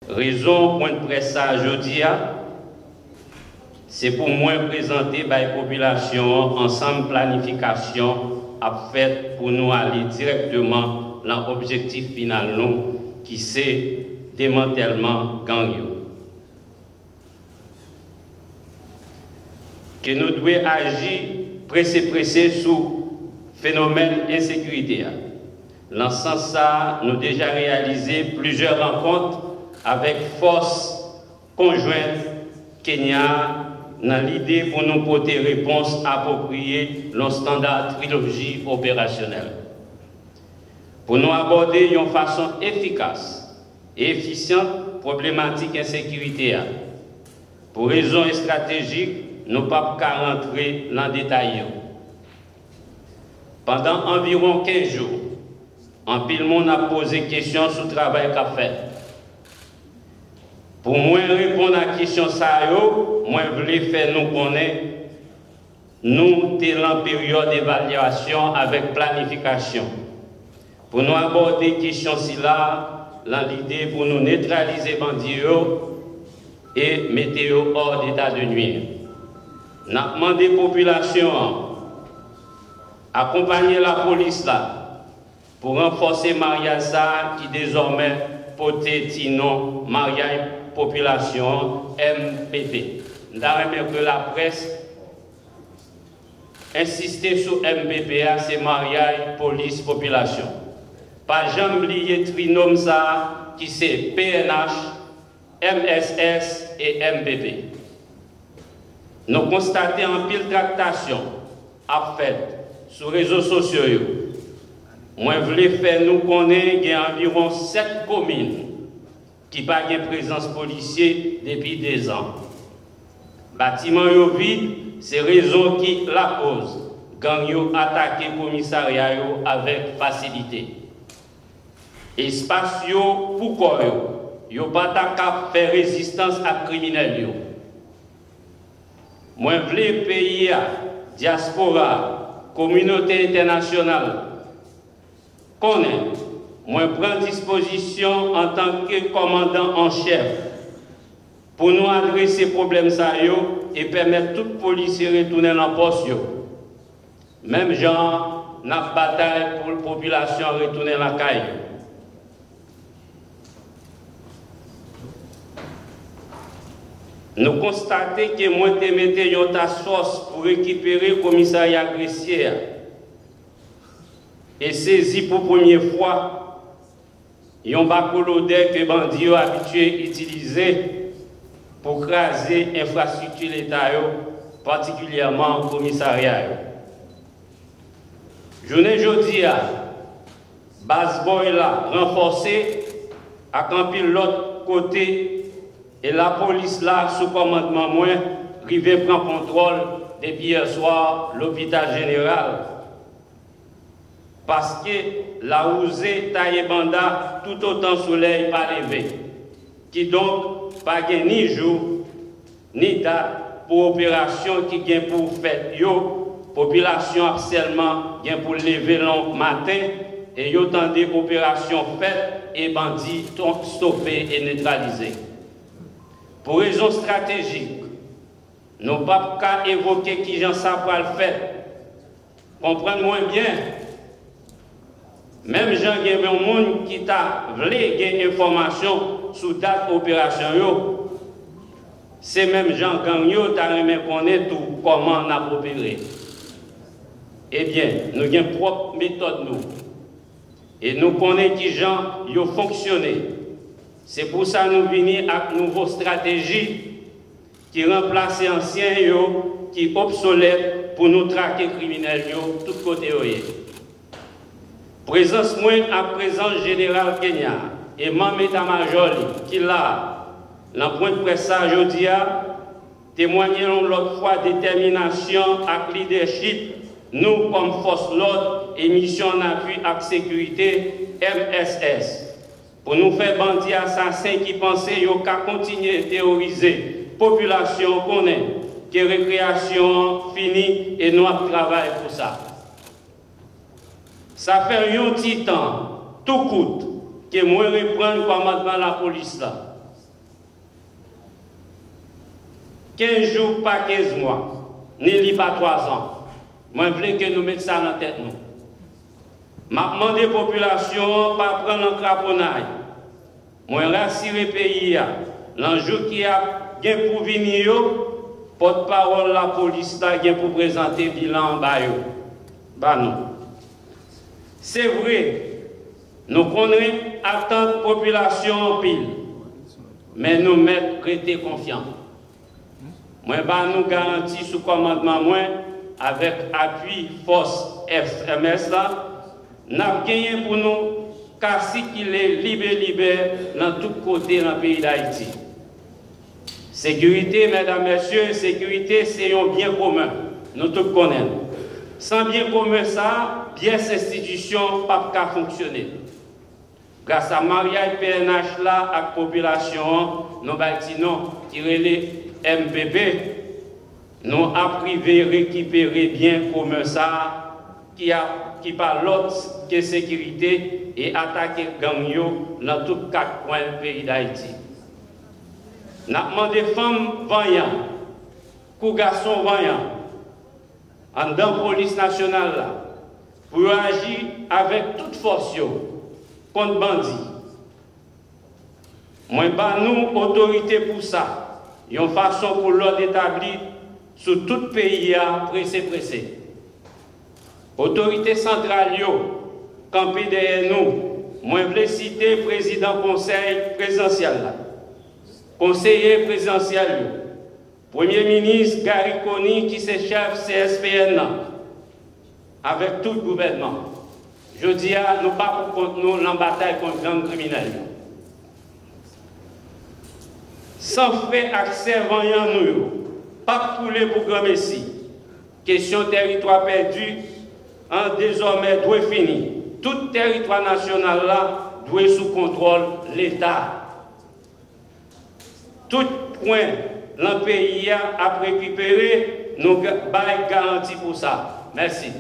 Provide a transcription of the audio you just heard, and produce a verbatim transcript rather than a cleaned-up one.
Rezon pwen près sa a jodi a, se pou mwen prezante bay popilasyon an ansanm planifikasyon ap fèt pou nou ale dirèkteman nan objektif final nou, ki se demantèlman gang yo. Ke nou dwe aji prese prese sou fenomèn ensekirite a. Nan sans sa a, nou deja reyalize plizyè rankont avèk fòs konjwent Kenya a nan lide pou nou pote repons apwopriye nan standa triloji operasyonèl. Pou nou abòde yon fason efikas e efisyan pwoblematik ensekirite a. Pou rezon estratejik, nou p ap ka rantre nan detay yo. Pandan anviwon kenz jou, anpil moun ap poze kesyon sou travay k ap fèt. Pou mwen reponn a kesyon sa yo, mwen vle fè nou konnen nou te lan peryòd evalyasyon avèk planifikasyon. Pou nou abòde kesyon sila a, lan lide pou nou netralize bandi yo e mete yo hors d'état de nuire. N ap mande popilasyon an akonpanye lapolis la pou ranfòse maryaj sa a ki dezòmè pote ti non maryaj popilasyon an, M P P. M ta renmen ke laprès ensiste sou M P P a, se maryaj polis popilasyon. Pa janm bliye trinòm sa a ki se P N H, M S S e M P P. Nou konstate anpil traktasyon ap fèt sou rezo sosyo yo. Mwen vle fè nou konnen gen anviwon sèt komin ki pa gen prezans polisye depi dezan. Batiman yo vid, se rezon ki lakoz gang yo atake komisarya yo avèk fasilite. Espas yo pou kò yo, yo pa ta kab fè rezistans ak kriminèl yo. Mwen vle peyi a, dyaspora a, kominote entènasyonal konnen mwen pran dispozisyon antanke kòmandan an chèf pou nou adrese pwoblèm sa yo e pèmèt tout polisye retounen nan pòs yo. Menm jan n ap batay pou popilasyon an retounen lakay yo. Nou konstate ke mwen te mete yon task force pou rekipere komisarya Gresye a e sezi pou premye fwa yon bakolodè ke bandi yo abitye itilize pou kraze enfrastrikti Leta yo, patikilyèman komisarya yo. Jounen jodi a, Baz Bòy la ranfòse ak anpil lòt kote e lapolis la sou kòmandman mwen rive pran kontwòl depi yè swa lopital jeneral. Paske lawouze taye banda toutotan solèy pa leve. Kidonk, pa gen ni jou, ni dat pou operasyon ki gen pou fèt yo, popilasyon ap sèlman gen pou leve lan maten e yo tande operasyon fèt e bandi ton- stope e netralize. Pou rezon estratejik, nou p ap ka evoke kijan sa pral fèt. Konprann mwen byen, menm jan gen yon moun ki ta vle gen enfòmasyon sou dat operasyon yo, se menm jan gang yo ta renmen konnen tou kòman n ap opere. Ebyen, nou gen pwòp metòd nou e nou konnen kijan yo fonksyone. Se pou sa nou vini ak nouvo estrateji ki ranplase ansyen yo ki obsolèt pou nou trake kriminèl yo tout kote yo ye. Prezans mwen ak prezans Jeneral Kenya e manm eta majò li ki la a nan pwen près sa a jodi a temwaye yon lòt fwa detèminasyon ak lidèchip nou kòm fòs lòd e misyon an apui ak sekirite M S S. Pou nou fè bandi asasen ki panse yo ka kontinye teworize popilasyon konnen ke rekreyasyon an fini e nou ap travay pou sa. Sa fè yon ti tan tou kout ke mwen reprann kòmandman lapolis la. Kenz jou pa kenz mwa, ni li pa twazan. Mwen vle ke nou met sa nan tèt nou. M ap mande popilasyon an pa pran nan kraponnay. Mwen rasire peyi a, nan jou ki ap gen pou vini yo, pòtpawòl lapolis la gen pou prezante bilan an ba yo, ba nou. Se vre, nou konnen atant popilasyon anpil, men nou mèt rete konfyan. Mwen ba nou garanti sou kòmandman mwen, avèk apui fòs F M S la, n ap genyen pou nou ka sikile libe libe nan tout kote nan peyi Dayiti. Sekirite, medam, mesye, sekirite se yon byen komen. Nou tout konnen l. San byen komen sa a, pyès enstitisyon p ap ka fonksyone. Gras a maryaj P N H la ak popilasyon an, nou bay ti non ki rele M P P, nou ap rive rekipere byen komen sa a ki a, ki pa lòt ke sekirite e atake gang yo nan tout kat kwen peyi Dayiti. N ap mande fanm vanyan kou gason vanyan anndan polis nasyonal la pou yo aji avèk tout fòs yo kont bandi. Mwen ba nou otorite pou sa, yon fason pou lòd etabli sou tout peyi a prese prese. Otorite santral yo kanpe dèyè nou. Mwen vle site prezidan konsèy prezidansyèl la, konseye prezidansyèl yo, Premye Minis Garry Conille ki se chèf C S P N nan, avèk tout gouvènman. Jodi a, nou pa pou kont nou nan batay kont gang kriminèl yo. San frè ak sè vanyan nou yo p ap koule pou granmesi. Kesyon tèritwa pèdi an dezòmè dwe fini. Tout tèritwa nasyonal la dwe sou kontwòl Leta. Tout kwen nan peyi a ap rekipere, nou ga-, bay garanti pou sa. Mèsi.